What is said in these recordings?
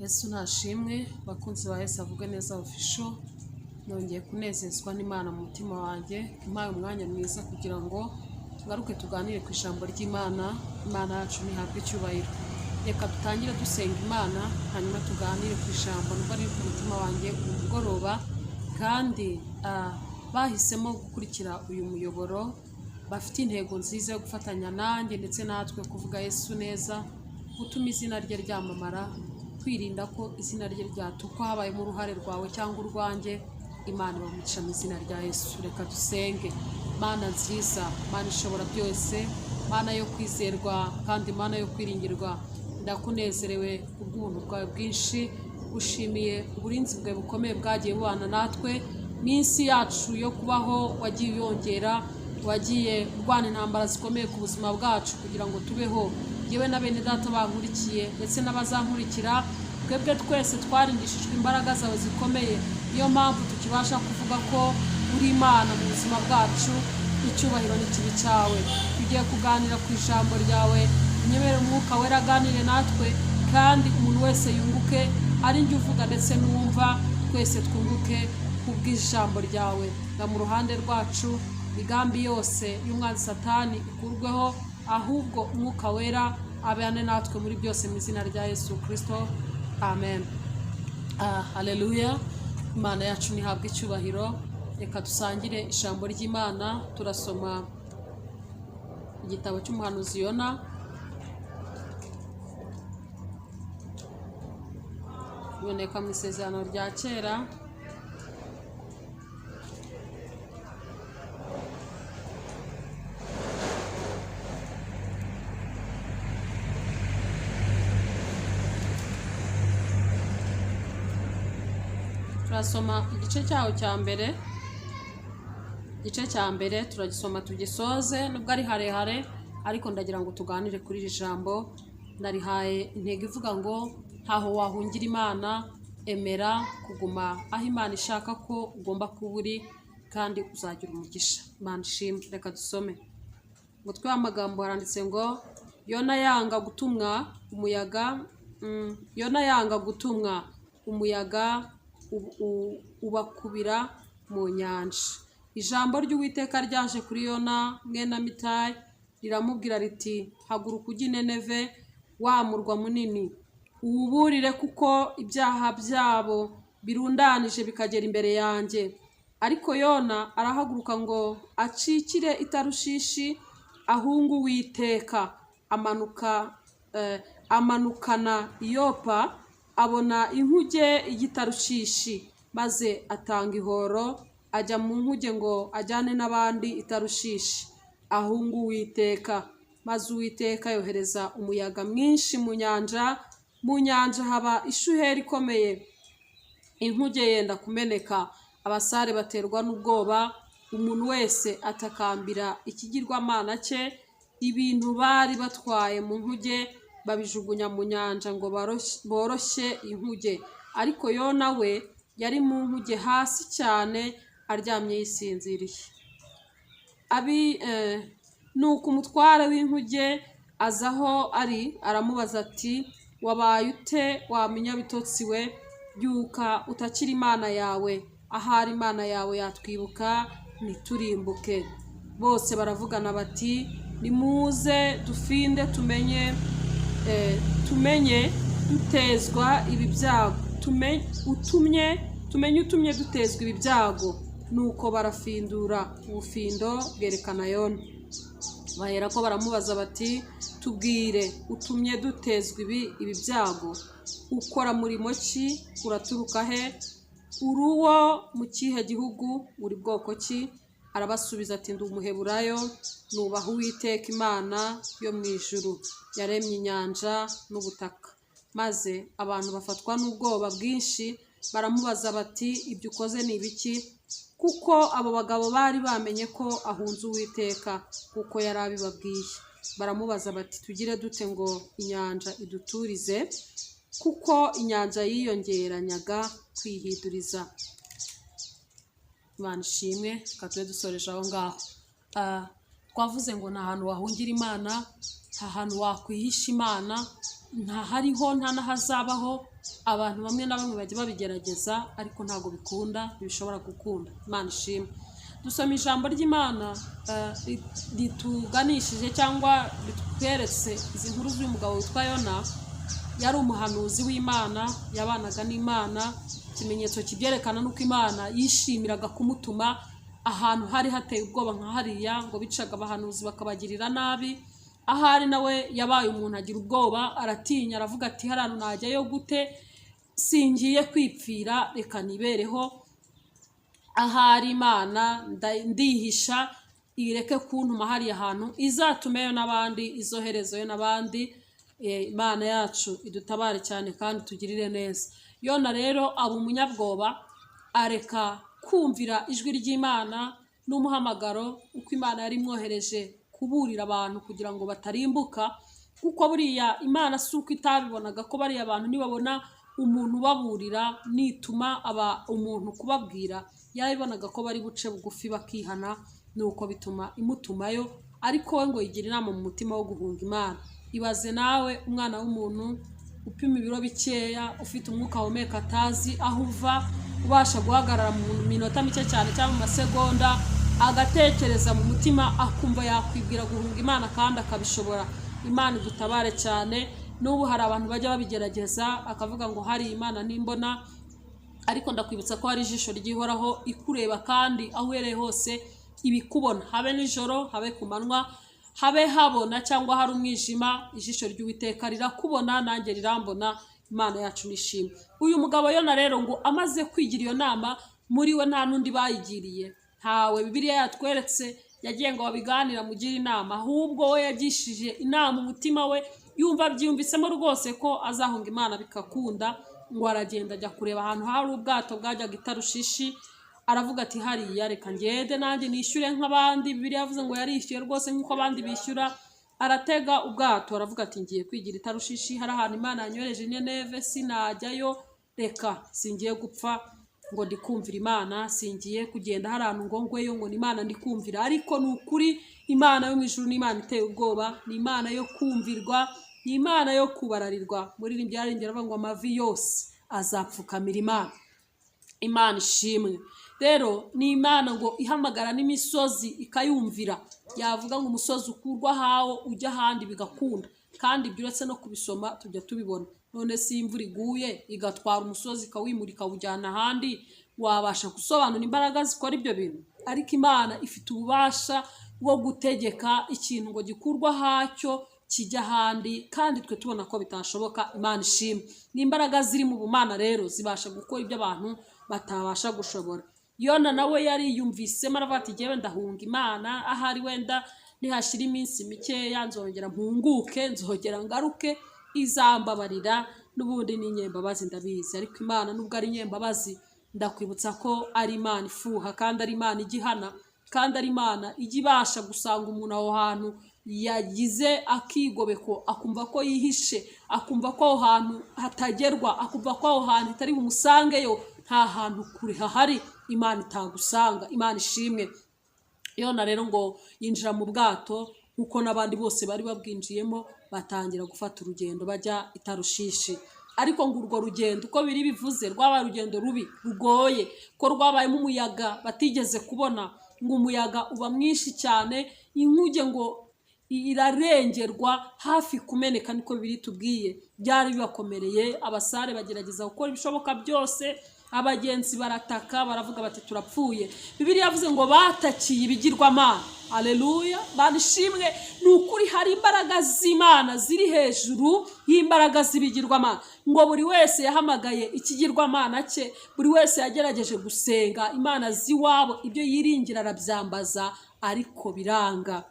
Yesu nashimwe, bakunzi ba Yesu avuge neza Official, nongeye kunezezwa n'Imana mu mutima wanjye, impaye umwanya mwiza kugira ngo ngaruke tuganire ku ijambo ry'Imana. Imana yacu ntihabwe icyubahiro. Reka dutangire dusenga Imana, hanyuma tuganire ku ijambo numva riri ku mutima wanjye uyu mugoroba, kandi bahisemo gukurikira uyu muyoboro bafite intego nziza yo gufatanya nanjye ndetse natwe kuvuga Yesu neza, gutuma izina rye ryamamara, kwirinda ko izina rye ryatukwa habayemo uruhare rwawe cyangwa urwanjye. Imana ibamugisha mu izina rya Yesu. Reka dusenge. Mana nziza, Mana ishobora byose, Mana yo kwizerwa kandi Mana yo kwiringirwa, ndakunezerewe kubw'ubuntu bwawe bwinshi, gushimiye uburinzi bwawe bukomeye bwagiye bubana natwe minsi yacu yo kubaho. Wagiye uyongera, wagiye urwana intambara zikomeye ku buzima bwacu kugira ngo tubeho, yewe na bene data bankurikiye ndetse n'abazankurikira. Twebwe twese twarindishijwe imbaraga zawe zikomeye, niyo mpamvu tukibasha kuvuga ko uri Imana mu buzima bwacu. Icyubahiro n'ikibi cyawe. Tugiye kuganira ku ijambo ryawe, unyemere Umwuka Wera aganire natwe, kandi umuntu wese yunguke, ari njye uvuga ndetse n'uwumva, twese twunguke kubw'ijambo ryawe. Nga mu ruhande rwacu imigambi yose y'umwanzi Satani ikurweho, ahubwo Umwuka Wera abane natwe muri byose, mu izina rya Yesu Kirisito, amen. Haleluya, Imana yacu ntihabwe icyubahiro. Reka dusangire ijambo ry'Imana. Turasoma igitabo cy'umuhanuzi Yona, biboneka mu Isezerano rya Kera. Turasoma igice cyaho cya mbere. Igice cya mbere turagisoma tugisoze, nubwo ari harehare, ariko ndagira ngo tuganire kuri iri jambo. Narihaye intego ivuga ngo ntaho wahungira Imana, emera kuguma aho Imana ishaka ko ugomba kuba uri, kandi uzagira umugisha. Imana ishimwe. Reka dusome. Umutwe w'amagambo haranditse ngo Yona yanga gutumwa umuyaga. Yona yanga gutumwa umuyaga ubakubira mu nyanja. Ijambo ry'Uwiteka ryaje kuri Yona mwene Amitayi, riramubwira riti: "Haguruka ujye i Nineve, wa murwa munini, uwuburire, kuko ibyaha byabo birundanije bikagera imbere yanjye." Ariko Yona arahaguruka ngo acikire i Tarushishi, ahunge Uwiteka, amanuka amanukana i Yopa, abona inkuge y'i Tarushishi, maze atanga ihoro, ajya mu nkuge ngo ajyane n'abandi i Tarushishi, ahunge Uwiteka. Maze Uwiteka yohereza umuyaga mwinshi mu nyanja, mu nyanja haba ishuheri ikomeye, inkuge yenda kumeneka. Abasare baterwa n'ubwoba, umuntu wese atakambira ikigirwamana cye. Ibintu bari batwaye mu nkuge babijugunya mu nyanja ngo boroshye inkuge. Ariko Yona we yari mu nkuge hasi cyane, aryamye yisinziriye. Nuko umutware w'inkuge aza aho ari, aramubaza ati: "Wabaye ute, wa munyabitotsi we? Byuka utakira Imana yawe, ahari Imana yawe yatwibuka ntiturimbuke." Bose baravugana bati: "Nimuze dufinde, tumenye dutezwa ibi byago, utumye tumenye utumye dutezwa ibi byago." Nuko barafindura, ubufindo bwerekana Yona. Baherako baramubaza bati: "Tubwire utumye dutezwa ibi byago. Ukora murimo ki? Uraturuka he? Uri uwo mu kihe gihugu? Uri bwoko ki?" Arabasubiza ati: "Ndi Umuheburayo, nubaha Uwiteka Imana yo mu ijuru, yaremye inyanja n'ubutaka." Maze abantu bafatwa n'ubwoba bwinshi, baramubaza bati: "Ibyo ukoze ni ibiki?" Kuko abo bagabo bari bamenye ko ahunze Uwiteka, kuko yari abibabwiye. Baramubaza bati: "Tugire dute ngo inyanja iduturize?" Kuko inyanja yiyongeranyaga kwihiduriza. Imana ishimwe. Reka tube dusoreje aho ngaho. Twavuze ngo nta hantu wahungira Imana, nta hantu wakwihisha Imana. Ntahariho, nta n'ahazabaho. Abantu bamwe na bamwe bajya babigerageza, ariko ntabwo bikunda, ntibishobora gukunda. Imana ishimwe. Dusoma ijambo ry'Imana rituganishije cyangwa ritweretse izi nkuru z'uyu mugabo witwa Yona. Yari umuhanuzi w'Imana, yabanaga n'Imana. Ikimenyetso kibyerekana nuko Imana yishimiraga kumutuma ahantu hari hateye ubwoba nka hariya, ngo bicaga abahanuzi bakabagirira nabi. Ahari nawe yabaye umuntu, agira ubwoba, aratinya, aravuga ati: "Hariya najyayo gute? Singiye kwipfira, reka nibereho. Ahari Imana ndihisha, ireke kuntuma hariya hantu, izatumeyo n'abandi, izoherezeyo n'abandi." Imana yacu idutabare cyane kandi tugirire neza. Yona rero aba umunyabwoba, areka kumvira ijwi ry'Imana n'umuhamagaro, uko Imana yari imwohereje kuburira abantu kugira ngo batarimbuka. Kuko buriya Imana si uko itabibonaga ko bariya bantu nibabona umuntu ubaburira, nituma aba umuntu kubabwira, yarabibonaga ko bari buce bugufi bakihana, nuko bituma imutumayo. Ariko we ngo yigira inama mu mutima wo guhunga Imana. Ibaze nawe, umwana w'umuntu upima ibiro bikeya, ufite umwuka ahumeka atazi aho uva, ubasha guhagarara mu minota mike cyane cyangwa mu masegonda, agatekereza mu mutima akumva yakwibwira guhunga Imana kandi akabishobora. Imana idutabare cyane. N'ubu hari abantu bajya babigerageza, akavuga ngo hari Imana nimbona. Ariko ndakwibutsa ko hari ijisho ryihoraho ikureba, kandi aho uhereye hose ibikubona, habe nijoro, habe ku manywa, habe habona cyangwa hari umwijima, ijisho ry'Uwiteka rirakubona, nanjye rirambona. Imana yacu nishimwe. Uyu mugabo Yona rero ngo amaze kwigira iyo nama muri we, nta n'undi bayigiriye, ntawe Bibiliya yatweretse yagiye ngo babiganire amugire inama. Ahubwo we yagishije inama umutima we, yumva abyiyumvisemo rwose ko azahunga Imana bigakunda. Ngo aragenda ajya kureba ahantu hari ubwato bwajyaga i Tarushishi, aravuga ati: "Hariya reka ngende nanjye nishyure nk'abandi." Bibiliya yavuze ngo yarishyuye rwose nk'uko abandi bishyura, aratega ubwato, aravuga ati: "Ngiye kwigira i Tarushishi, hari ahantu Imana yanyohereje i Nineve, sinajyayo, reka singiye gupfa ngo ndi kumvira Imana, singiye kugenda hari ahantu ngo ngweyo ngo ni Imana ndi kumvira." Ariko ni ukuri, Imana yo mu ijuru ni Imana iteye ubwoba, ni Imana yo kumvirwa, ni Imana yo kubararirwa. Muri iri byarengera aravuga ngo amavi yose azapfukamira Imana. Imana ishimwe. Rero ni Imana ngo ihamagara n'imisozi ikayumvira, yavuga ngo umusozi ukurwa ahawo ujya ahandi bigakunda. Kandi ibyo uretse no kubisoma tujya tubibona. None se imvura iguye igatwara umusozi, ikawimura, ikawujyana ahandi, wabasha gusobanura imbaraga zikora ibyo bintu? Ariko Imana ifite ububasha bwo gutegeka ikintu ngo gikurwe ahacyo kijya ahandi, kandi twe tubona ko bitashoboka. Imana ishimwe. Ni imbaraga ziri mu bumana rero zibasha gukora ibyo abantu batabasha gushobora. Yona nawe yariyumvisemo, aravuga ati: "Jyewe ndahunga Imana, ahari wenda nihashira iminsi mikeya nzongera mpunguke, nzongera ngaruke, izambabarira n'ubundi ni inyembabazi, ndabizi." Ariko Imana nubwo ari inyembabazi, ndakwibutsa ko ari Imana ifuha, kandi ari Imana ijya ihana, kandi ari Imana ijya ibasha gusanga umuntu aho hantu yagize akigobeko, akumva ko yihishe, akumva ko aho hantu hatagerwa, akumva ko aho hantu itari bumusangeyo. Nta hantu kure hahari Imana itagusanga. Imana ishimwe. Yona rero ngo yinjira mu bwato nk'uko n'abandi bose bari babwinjiyemo, batangira gufata urugendo bajya i Tarushishi. Ariko ngo urwo rugendo, uko biri bivuze, rwabaye urugendo rubi rugoye, ko rwabayemo umuyaga batigeze kubona. Ngo umuyaga uba mwinshi cyane, inkuge ngo irarengerwa hafi kumeneka, niko biri tubwiye. Byari bibakomereye. Abasare bagerageza gukora ibishoboka byose, abagenzi barataka, baravuga bati: "Turapfuye." Bibiliya yavuze ngo batakiye ibigirwamana. Aleluya, banishimwe. Ni ukuri hari imbaraga z'Imana ziri hejuru y'imbaraga z'ibigirwamana. Ngo buri wese yahamagaye ikigirwamana cye, buri wese yagerageje gusenga imana z'iwabo, ibyo yiringira arabyambaza, ariko biranga.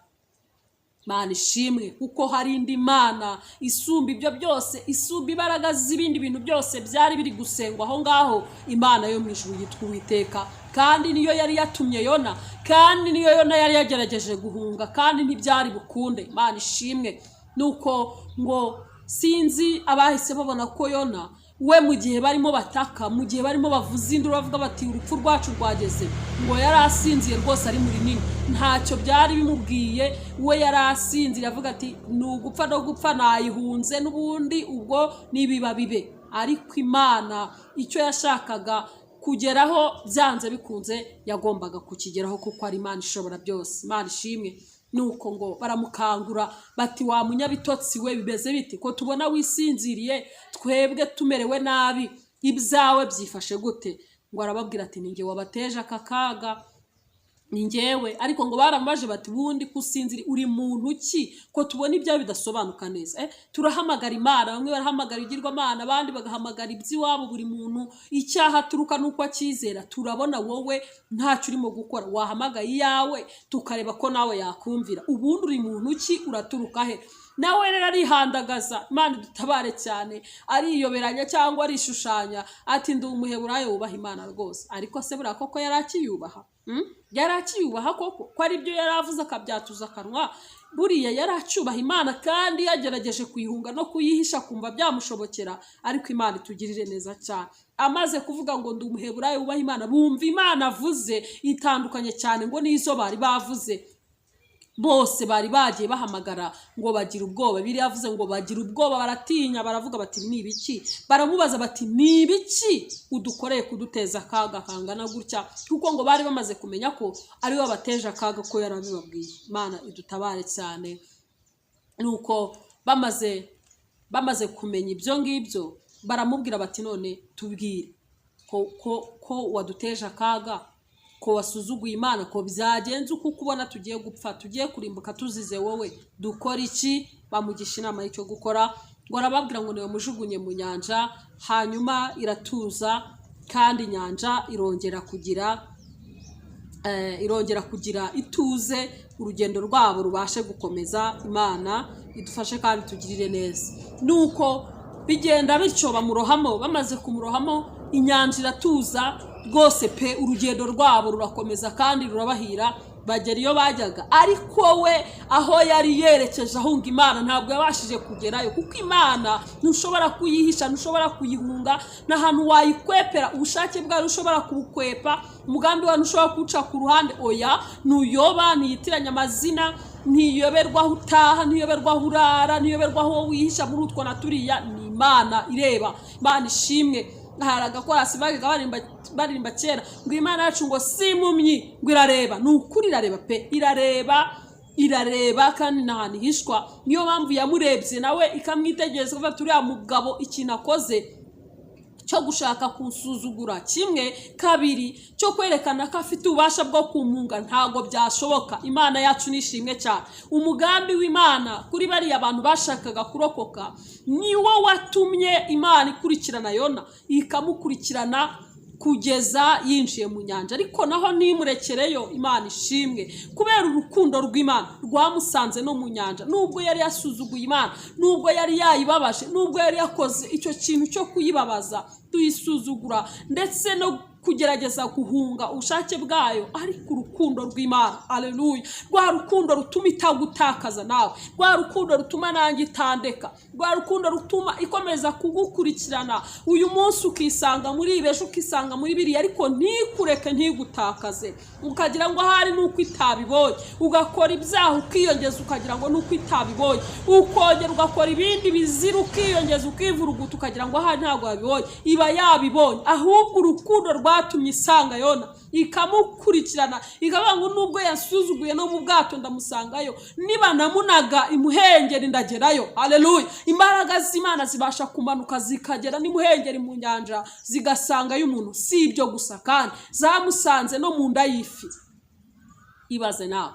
Mana ishimwe, kuko hari indi Mana isumba ibyo byose, isumba imbaraga z'ibindi bintu byose byari biri gusengwa aho ngaho. Imana yo mu ijuru yitwa Uwiteka, kandi niyo yari yatumye Yona, kandi niyo Yona yari yagerageje guhunga, kandi ntibyari bukunde. Imana ishimwe. Nuko ngo sinzi abahise babona ko Yona We mu gihe barimo bataka, mu gihe barimo bavuza induru bavuga bati urupfu rwacu rwageze, ngo yari asinziye rwose, ari muri nini, ntacyo byari bimubwiye. We yari asinziriye avuga ati ni ugupfa no gupfa, nayihunze n'ubundi, ubwo nibiba bibe. Ariko Imana icyo yashakaga kugeraho byanze bikunze yagombaga kukigeraho, kuko ari Imana ishobora byose. Imana ishimwe. Nuko ngo baramukangura bati wa munyabitotsi we, bimeze bite ko tubona wisinziriye, twebwe tumerewe nabi? Ibyawe byifashe gute? Ngo arababwira ati ni njye wabateje aka kaga, ni njyewe. Ariko ngo baramubaje bati bundi ko usinziri, uri muntu ki ko tubona ibyawe bidasobanuka neza? Turahamagara Imana, bamwe barahamagara ibigirwamana, abandi bagahamagara iby'iwabo, buri muntu icyaha aturuka n'uko akizera. Turabona wowe ntacyo urimo gukora, wahamagaye iyawe tukareba ko nawe yakumvira. Ubundi uri muntu ki, uraturuka he? Nawe rero arihandagaza, Imana idutabare cyane, ariyoberanya cyangwa arishushanya ati ndi Umuheburayo wubaha Imana rwose. Ariko se buriya koko yari akiyubaha? Yari akiyubaha koko, ko ari byo yari avuze akabyatuza akanwa? Buriya yari acyubaha Imana kandi yagerageje kuyihunga no kuyihisha kumva byamushobokera? Ariko Imana itugirire neza cyane. Amaze kuvuga ngo ndi Umuheburayo wubaha Imana, bumva Imana avuze itandukanye cyane ngo n'izo bari bavuze bose bari bagiye bahamagara, ngo bagira ubwoba. Biriya yavuze ngo bagira ubwoba, baratinya, baravuga bati ni ibiki? Baramubaza bati ni ibiki udukoreye kuduteza akaga kangana gutya? Kuko ngo bari bamaze kumenya ko ari we wabateje akaga, ko yarabibabwiye. Imana idutabare cyane. Nuko bamaze kumenya ibyo ngibyo, baramubwira bati none tubwire ko waduteje akaga, ko wasuzuguye Imana, ko byagenze uko ukubona tugiye gupfa, tugiye kurimbuka tuzize wowe, dukora iki? Bamugisha inama y'icyo gukora. Ngo arababwira ngo nibamujugunye mu nyanja, hanyuma iratuza, kandi inyanja irongera kugira ituze, urugendo rwabo rubashe gukomeza. Imana idufashe kandi tugirire neza. Nuko bigenda bityo, bamurohamo. Bamaze kumurohamo, inyanja iratuza rwose pe, urugendo rwabo rurakomeza kandi rurabahira, bagera iyo bajyaga. Ariko we aho yari yerekeje ahunga Imana ntabwo yabashije kugerayo, kuko Imana ntushobora kuyihisha, ntushobora kuyihunga, nta hantu wayikwepera. Ubushake bwayo ushobora kubukwepa, umugambi wawe ntushobora kuwuca ku ruhande. Oya, ntuyoba, ntiyitiranya amazina, ntiyoberwa aho utaha, ntiyoberwa aho urara, ntiyoberwa aho wihisha muri utwo na turiya. Ni Imana ireba. Imana ishimwe. Hari agakorasi bajyaga baririmba kera ngo Imana yacu ngo si impumyi, ngo irareba. Ni ukuri irareba pe, irareba, irareba, kandi nta hantu ihishwa. Niyo mpamvu yamurebye nawe ikamwitegereza, ikavuga ati uriya mugabo ikintu akoze cyo gushaka kunsuzugura kimwe, kabiri cyo kwerekana ko afite ububasha bwo kumpunga, ntabwo byashoboka. Imana yacu nishimwe cyane. Umugambi w'Imana kuri bariya bantu bashakaga kurokoka niwo watumye Imana ikurikirana Yona, ikamukurikirana kugeza yinjiye mu nyanja, ariko naho ntimurekereyo. Imana ishimwe kubera urukundo rw'Imana rwamusanze no mu nyanja. Nubwo yari yasuzuguye Imana, nubwo yari yayibabaje, nubwo yari yakoze icyo kintu cyo kuyibabaza, tuyisuzugura, ndetse no kugerageza guhunga ubushake bwayo, ariko urukundo rw'Imana, aleluya, rwa rukundo rutuma itagutakaza nawe, rwa rukundo rutuma nanjye itandeka, rwa rukundo rutuma ikomeza kugukurikirana, uyu munsi ukisanga muri ibi, ejo ukisanga muri biriya, ariko ntikureke, ntigutakaze. Ukagira ngo ahari ni uko itabibonye, ugakora ibyaha ukiyongeza, ukagira ngo ni uko itabibonye, ukongera ugakora ibindi bizira, ukiyongeza, ukivuruguta, ukagira ngo ahari ntabwo yabibonye. Iba yabibonye. Ahubwo urukundo rwatumye isanga Yona, ikamukurikirana, ikavuga ngo nubwo yasuzuguye no mu bwato ndamusangayo, niba namunaga imuhengeri ndagerayo. Aleluya! Imbaraga z'Imana zibasha kumanuka zikagera n'imuhengeri mu nyanja, zigasangayo umuntu. Si ibyo gusa kandi, zamusanze no mu nda y'ifi. Ibaze nawe,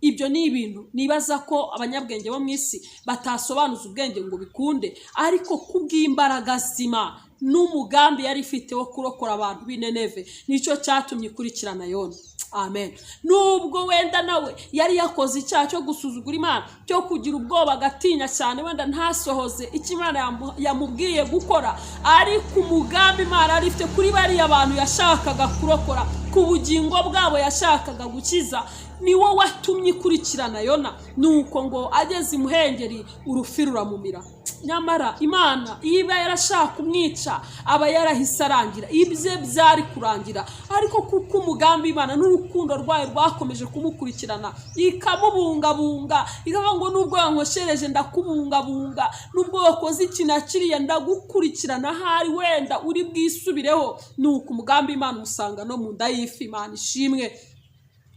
ibyo ni ibintu nibaza ko abanyabwenge bo mu isi batasobanuza ubwenge ngo bikunde, ariko kubw'imbaraga z'Imana n'umugambi yari ifite wo kurokora abantu b'i Nineve, nicyo cyatumye ikurikirana Yona. Amen. Nubwo wenda nawe yari yakoze icyaha cyo gusuzugura Imana, cyo kugira ubwoba agatinya cyane, wenda ntasohoze icyo Imana yamubwiye gukora, ariko umugambi Imana yari ifite kuri bariya bantu yashakaga kurokora, ku bugingo bwabo yashakaga gukiza. Ni wo watumye ikurikirana Yona. Nuko ngo ageze imuhengeri, urufi ruramumira. Nyamara Imana iyo iba yarashaka kumwica, aba yarahise arangira, ibye byari kurangira. Ariko kuko umugambi Imana n'urukundo rwayo rwakomeje kumukurikirana, ikamubungabunga, ikavuga ngo: "Nubwo wankoshereje, ndakubungabunga. Nubwo wakoze iki na kiriya, ndagukurikirana, ahari wenda uri bwisubireho." Nuko umugambi Imana usanga no mu nda y'ifi. Imana ishimwe.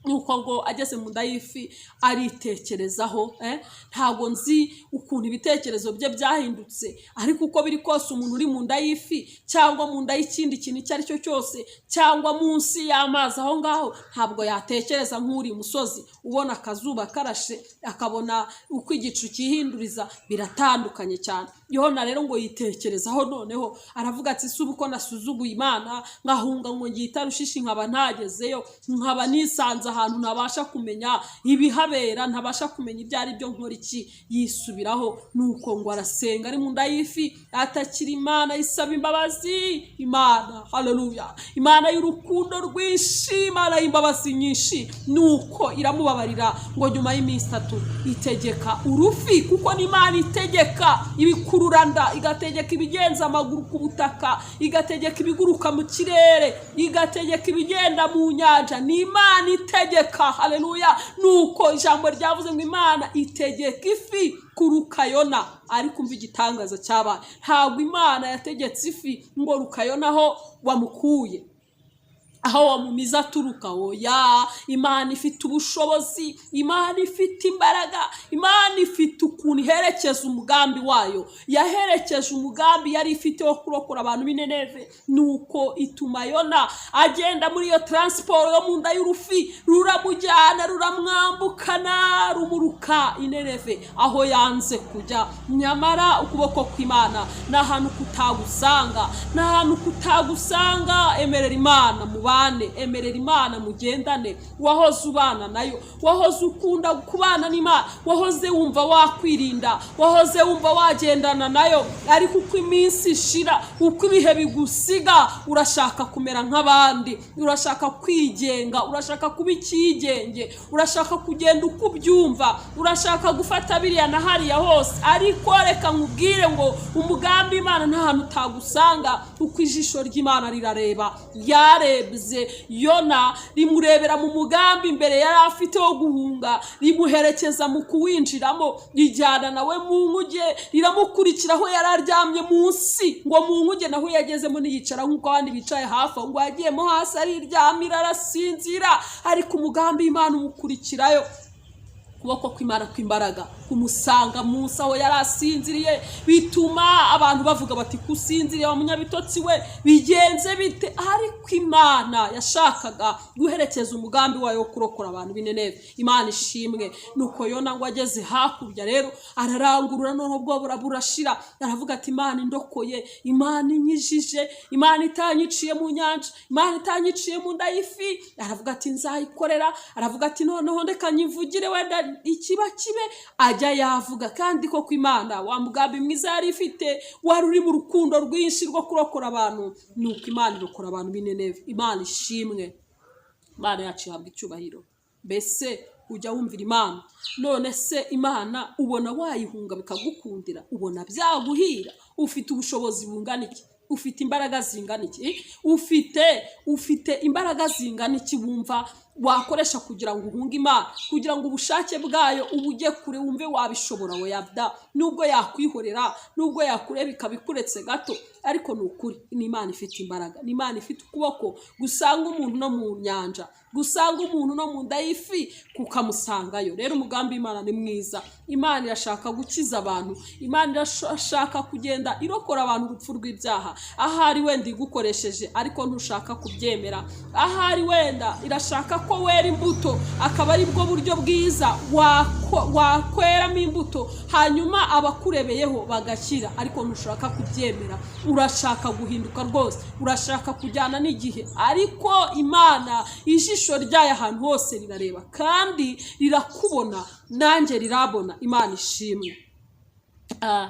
Nuko ngo ageze mu nda y'ifi aritekerezaho. Ntabwo nzi ukuntu ibitekerezo bye byahindutse, ariko uko biri kose, umuntu uri mu nda y'ifi cyangwa mu nda y'ikindi kintu icyo ari cyo cyose, cyangwa munsi y'amazi aho ngaho, ntabwo yatekereza nk'uri musozi ubona akazuba karashe, akabona uko igicu cyihinduriza. Biratandukanye cyane. Yona rero ngo yitekerezaho, noneho aravuga ati: "Si ubu ko nasuzuguye Imana, nkahunga ngo ngiye i Tarushishi, nkaba ntagezeyo, nkaba nisanze ahantu ntabasha kumenya ibihabera, ntabasha kumenya ibyo ari byo, nkora iki?" Yisubiraho, nuko ngo arasenga ari mu nda y'ifi, atakira Imana, yisaba imbabazi Imana. Haleluya! Imana y'urukundo rwinshi, Imana y'imbabazi nyinshi, nuko iramubabarira. Ngo nyuma y'iminsi 3 itegeka urufi, kuko n'Imana itegeka ibikururanda, igategeka ibigenza amaguru ku butaka, igategeka ibiguruka mu kirere, igategeka ibigenda mu nyanja. Ni Imana itegeka. Haleluya! Nuko ijambo ryavuze ngo Imana itegeka ifi kuruka Yona. Ariko umva igitangaza cyabaye: ntabwo Imana yategetse ifi ngo ruka Yona aho wamukuye, aho wamumize aturuka. Oya, Imana ifite ubushobozi, Imana ifite imbaraga, Imana ifite ukuntu iherekeza umugambi wayo. Yaherekeje umugambi yari ifite wo kurokora abantu b'i Nineve, nuko ituma Yona agenda muri iyo transport yo mu nda y'urufi, ruramujyana, ruramwambukana, rumuruka i Nineve aho yanze kujya. Nyamara ukuboko kw'Imana ni ahantu kutagusanga, ni ahantu kutagusanga. Emerera Imana mubane, emerera Imana mugendane. Wahoze ubana nayo, wahoze ukunda kubana n'Imana, wahoze wumva wakwirinda, wahoze wumva wagendana nayo, ariko uko iminsi ishira, uko ibihe bigusiga, urashaka kumera nk'abandi, urashaka kwigenga, urashaka kuba icyigenge, urashaka kugenda uko ubyumva, urashaka gufata biriya na hariya hose. Ariko reka nkubwire ngo umugambi Imana nta hantu utagusanga, uko ijisho ry'Imana rirareba. Yarebye Yona, rimurebera mu mugambi imbere yari afite wo guhunga, rimuherekeza mu kuwinjiramo, rijyana nawe mu nkuge, riramukurikira aho yari aryamye munsi. Ngo mu nkuge naho yagezemo ntiyicara nk'uko abandi bicaye hafi aho, ngo yagiyemo hasi ariryamira, arasinzira, ariko umugambi w'Imana umukurikirayo. Ukuboko kw'Imana kw'imbaraga kumusanga munsi aho yari asinziriye, bituma abantu bavuga bati: "Kusinziriye wa munyabitotsi we, bigenze bite?" Ariko Imana yashakaga guherekeza umugambi wayo wo kurokora abantu b'i Nineve. Imana ishimwe. Nuko Yona ngo ageze hakurya rero ararangurura, noneho ubwo burashira, aravuga ati: "Imana indokoye, Imana inyijije, Imana itanyiciye mu nyanja, Imana itanyiciye mu nda y'ifi." Aravuga ati: "Nzayikorera." Aravuga ati: "Noneho ndeka nyivugire, wenda ikiba kibe." Ajya yavuga, kandi koko Imana wa mugambi mwiza yari ifite wari uri mu rukundo rwinshi rwo kurokora abantu. Nuko Imana irokora abantu b'i Nineve. Imana ishimwe, Imana yacu ihabwa icyubahiro. Mbese ujya wumvira Imana? None se Imana ubona wayihunga bikagukundira? Ubona byaguhira? Ufite ubushobozi bungana iki? Ufite imbaraga zingana iki? Ufite imbaraga zingana iki wumva wakoresha kugira ngo uhunge Imana, kugira ngo ubushake bwayo ubujye kure, wumve wabishobora? We yabda nubwo yakwihorera, nubwo yakureba ikaba ikuretse gato, ariko ni ukuri ni Imana ifite imbaraga, ni Imana ifite ukuboko gusanga umuntu no mu nyanja, gusanga umuntu no mu nda y'ifi kukamusangayo. Rero umugambi w'Imana ni mwiza. Imana irashaka gukiza abantu, Imana irashaka kugenda irokora abantu urupfu rw'ibyaha. Ahari wenda igukoresheje, ariko ntushaka kubyemera. Ahari wenda irashaka ko wera imbuto, akaba ari bwo buryo bwiza wakweramo imbuto, hanyuma abakurebeyeho bagakira, ariko ntushaka kubyemera. Urashaka guhinduka rwose, urashaka kujyana n'igihe, ariko Imana ijisho ryayo ahantu hose rirareba kandi rirakubona, nanjye rirabona. Imana ishimwe.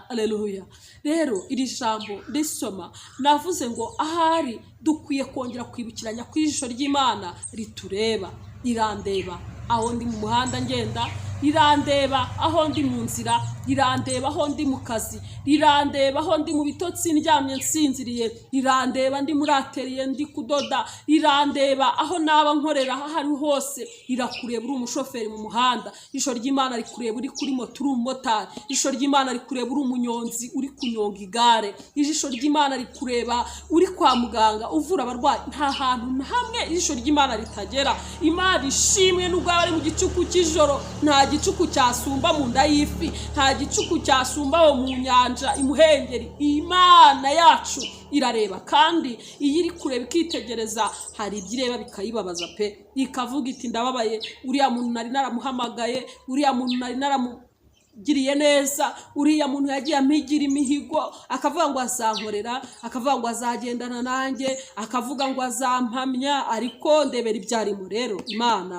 Aleluya! Rero iri jambo ndisoma navuze ngo ahari dukwiye kongera kwibukiranya ko ijisho ry'Imana ritureba, rirandeba. Aho ndi mu muhanda ngenda rirandeba, aho ndi mu nzira rirandeba, aho ndi mu kazi rirandeba, aho ndi mu bitotsi ndyamye nsinziriye rirandeba, ndi muri atelier ndi kudoda rirandeba, aho naba nkorera aho ari hose rirakureba. Uri umushoferi mu muhanda, ijisho ry'Imana rikureba. Uri kuri moto, uri umumotari, ijisho ry'Imana rikureba. Uri umunyonzi uri kunyonga igare, ijisho ry'Imana rikureba. Uri kwa muganga uvura abarwayi, nta hantu na hamwe ijisho ry'Imana ritagera. Imana ishimwe. Nubwo yaba ari mu gicuku cy'ijoro, nta gicuku cyasumba mu nda y'ifi, nta gicuku cyasumba aho mu nyanja imuhengeri, Imana yacu irareba. Kandi iyo iri kureba ikitegereza, hari ibyo ireba bikayibabaza pe, ikavuga iti: "Ndababaye, uriya muntu nari naramuhamagaye, uriya muntu nari naramugiriye neza, uriya muntu yagiye ampigira imihigo, akavuga ngo azankorera, akavuga ngo azagendana nanjye, akavuga ngo azampamya, ariko ndebera ibyo arimo." Rero Imana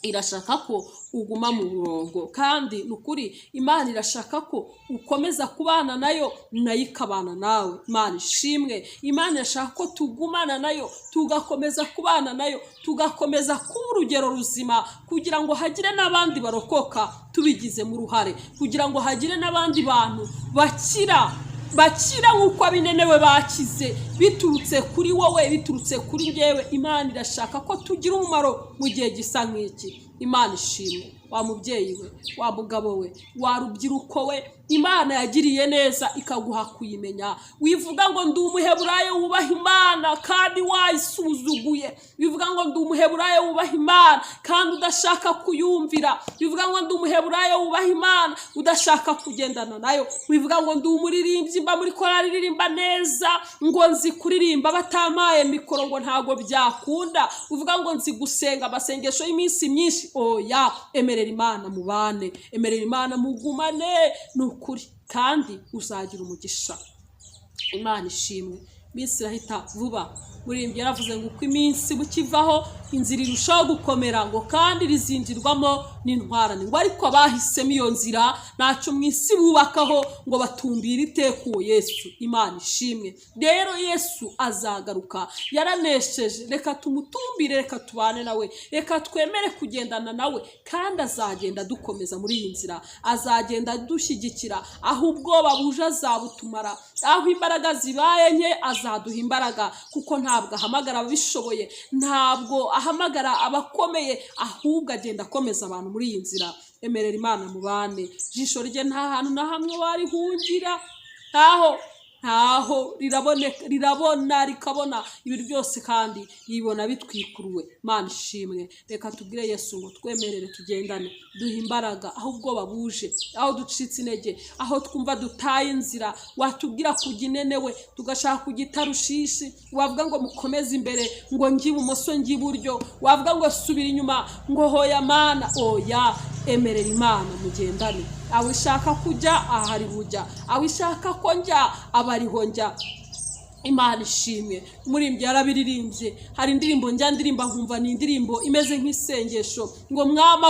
irashaka ko uguma mu murongo, kandi ni ukuri Imana irashaka ko ukomeza kubana nayo, nayo ikabana nawe. Imana ishimwe. Imana irashaka ko tugumana nayo, tugakomeza kubana nayo, tugakomeza kuba urugero ruzima, kugira ngo hagire n'abandi barokoka tubigizemo uruhare, kugira ngo hagire n'abandi bantu bakira, bakira nk'uko abinenewe bakize, biturutse kuri wowe, biturutse kuri njyewe. Imana irashaka ko tugira umumaro mu gihe gisa nk'iki. Imana ishimwe. Wa mubyeyi we, wa mugabo we, wa rubyiruko we, Imana yagiriye neza ikaguha kuyimenya, wivuga ngo ndi Umuheburayo wubaha Imana kandi wayisuzuguye. Bivuga ngo ndi Umuheburayo wubaha Imana kandi udashaka kuyumvira. Bivuga ngo ndi Umuheburayo wubaha Imana udashaka kugendana nayo. Bivuga ngo ndi umuririmbyi, mba muri korali iririmba neza, ngo nzi kuririmba batampaye mikoro, ngo ntabwo byakunda. Uvuga ngo nzi gusenga amasengesho y'iminsi myinshi. Oya, emerera Imana mubane, emerera Imana mugumane, ni ukuri, kandi uzagira umugisha. Imana ishimwe. Iminsi irahita vuba. Muririmbyi yaravuze ngo uko iminsi bukivaho, inzira irushaho gukomera, ngo kandi rizinjirwamo n'intwarane, ngo ariko abahisemo iyo nzira ntacyo mu isi bubakaho, ngo batumbire iteka uwo Yesu. Imana ishimwe. Rero Yesu azagaruka, yaranesheje. Reka tumutumbire, reka tubane nawe, reka twemere kugendana nawe, kandi azagenda dukomeza muri iyi nzira, azagenda dushyigikira. Aho ubwoba buje azabutumara, aho imbaraga zibaye nke azaduha imbaraga, kuko ntabwo ahamagara ababishoboye, ntabwo ahamagara abakomeye, ahubwo agenda akomeza abantu muri iyi nzira. Emerera Imana mubane. Ijisho rye nta hantu na hamwe warihungira, ntaho, ntaho. Riraboneka, rirabona, rikabona ibintu byose, kandi ribona bitwikuruwe. Imana ishimwe. Reka tubwire Yesu ngo twemerere tugendane, duhe imbaraga aho ubwoba buje, aho ducitse intege, aho twumva dutaye inzira. Watubwira kujya inenewe tugashaka kujya itarushishi, wavuga ngo mukomeze imbere, ngo njye ibumoso, njye iburyo, wavuga ngo subira inyuma, ngo hoya Mana. Oya, emerera Imana mugendane. Aho ishaka kujya ahari bujya, aho ishaka ko njya aba ariho njya. Imana ishimwe. Umuririmbyi yarabiririmbye. Hari indirimbo njya ndirimba nkumva ni indirimbo imeze nk'isengesho, ngo mwama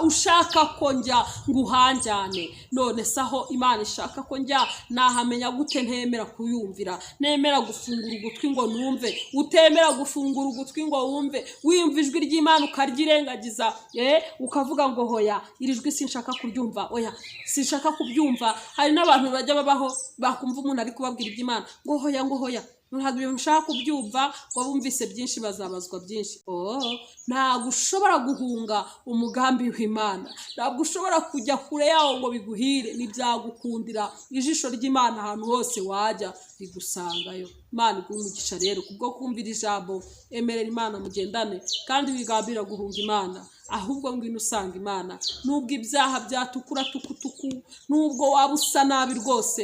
ushaka ko njya ngo uhanjyane. None se aho Imana ishaka ko njya nahamenya gute ntemera kuyumvira, nemera gufungura ugutwi ngo numve? Utemera gufungura ugutwi ngo wumve, wiyumva ijwi ry'Imana ukaryirengagiza, ukavuga ngo hoya, iri jwi sinshaka kuryumva, oya, sinshaka kubyumva. Hari n'abantu bajya babaho, bakumva umuntu ari kubabwira iby'Imana, ngo hoya, ngo hoya, ntabwo ibintu nshaka kubyumva, ngo bumvise byinshi bazabazwa byinshi. Oh, ntabwo ushobora guhunga umugambi w'Imana, ntabwo ushobora kujya kure yawo ngo biguhire. Ntibyagukundira. Ijisho ry'Imana ahantu hose wajya rigusangayo. Imana iguhe umugisha rero kubwo kumvira ijambo. Emerera Imana mugendane, kandi wigambira guhunga Imana, ahubwo ngwino usanga Imana. Nubwo ibyaha byatukura tukutuku, nubwo waba usa nabi rwose.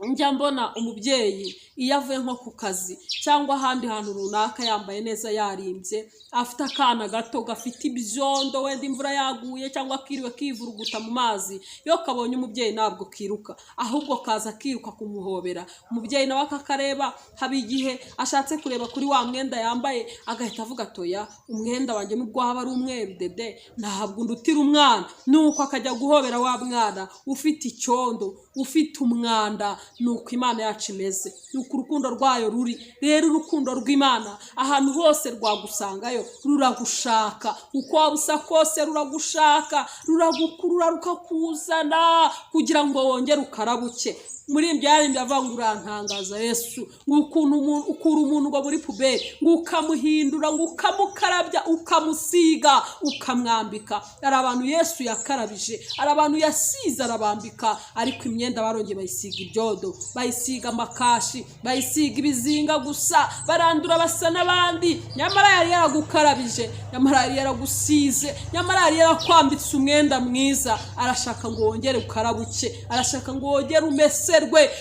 Njya mbona umubyeyi iyo avuye nko ku kazi cyangwa ahandi hantu runaka, yambaye neza, yarimbye, afite akana gato gafite ibyondo, wenda imvura yaguye cyangwa kiriwe kivuruguta mu mazi, iyo kabonye umubyeyi ntabwo kiruka, ahubwo kaza kiruka kumuhobera. Umubyeyi nawe akakareba, haba igihe ashatse kureba kuri wa mwenda yambaye, agahita avuga atoya, umwenda wanjye nubwo waba ari umweru dede, ntabwo undutira umwana. Nuko akajya guhobera wa mwana ufite icyondo, ufite umwanda. Ni uko Imana yacu imeze. Ni Nuko urukundo rwayo ruri. Rero urukundo rw'Imana ahantu hose rwagusangayo, ruragushaka. Uko waba usa kose ruragushaka, ruragukurura, rukakuzana kugira ngo wongere ukarabuke. Muri ibyo yaririmbye avuga ngo: "Urantangaza Yesu, ngo ukuntu ukura umuntu ngo muri poubelle, ngo ukamuhindura, ngo ukamukarabya, ukamusiga, ukamwambika." Hari abantu Yesu yakarabije, hari abantu yasize arabambika, ariko imyenda barongeye bayisiga ibyodo, bayisiga amakashi, bayisiga ibizinga gusa, barandura basa n'abandi. Nyamara yari yaragukarabije, nyamara yari yaragusize, nyamara yari yarakwambitse umwenda mwiza. Arashaka ngo wongere ukarabuke, arashaka ngo wongere umeserwe,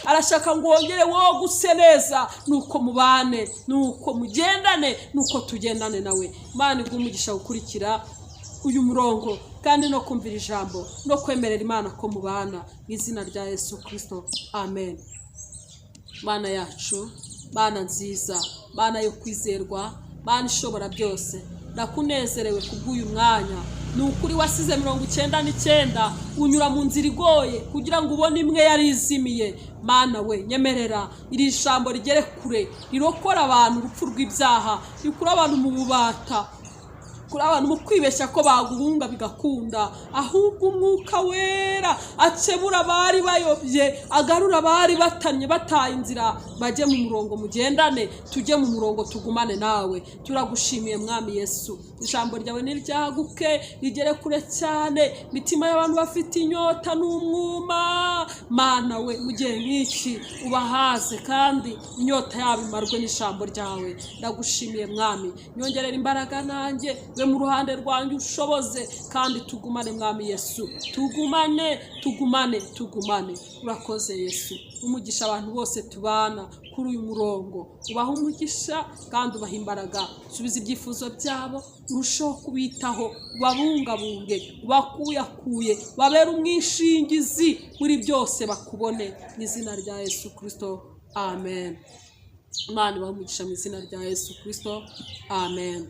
arashaka ngo wongere woguse neza. Nuko mubane, nuko mugendane, nuko tugendane nawe. Imana iguhe umugisha gukurikira uyu murongo kandi no kumvira ijambo no kwemerera Imana ko mubana, mu izina rya Yesu Kirisito, amen. Mana yacu, Mana nziza, Mana yo kwizerwa, Mana ishobora byose, ndakunezerewe kubw'uyu mwanya. Ni ukuri wasize 99, unyura mu nzira igoye kugira ngo ubone imwe yari izimiye. Mana we, nyemerera iri jambo rigere kure, rirokora abantu urupfu rw'ibyaha, rikura abantu mu bubata, kuri abantu mu kwibeshya ko baguhunga bigakunda. Ahubwo Umwuka Wera akebura abari bayobye, agarura abari batanye, bataye inzira, bajye mu murongo. Mugendane, tujye mu murongo, tugumane nawe. Turagushimiye Mwami Yesu. Ijambo ryawe niryaguke, rigere kure cyane, imitima y'abantu bafite inyota n'umwuma. Mana we, mu gihe nk'iki ubahaze kandi inyota yabo imarwe n'ijambo ryawe. Ndagushimiye Mwami. Nyongerera imbaraga nanjye, we mu ruhande rwanjye, ushoboze kandi tugumane. Mwami Yesu, tugumane, tugumane, tugumane. Urakoze Yesu. Umugisha abantu bose tubana kuri uyu murongo, ubaha umugisha kandi ubaha imbaraga. Subiza ibyifuzo byabo, urusheho kubitaho, ubabungabunge, ubakuyakuye, babere umwishingizi muri byose, bakubone, mu izina rya Yesu Kirisito, amen. Imana ibahe umugisha mu izina rya Yesu Kirisito, amen.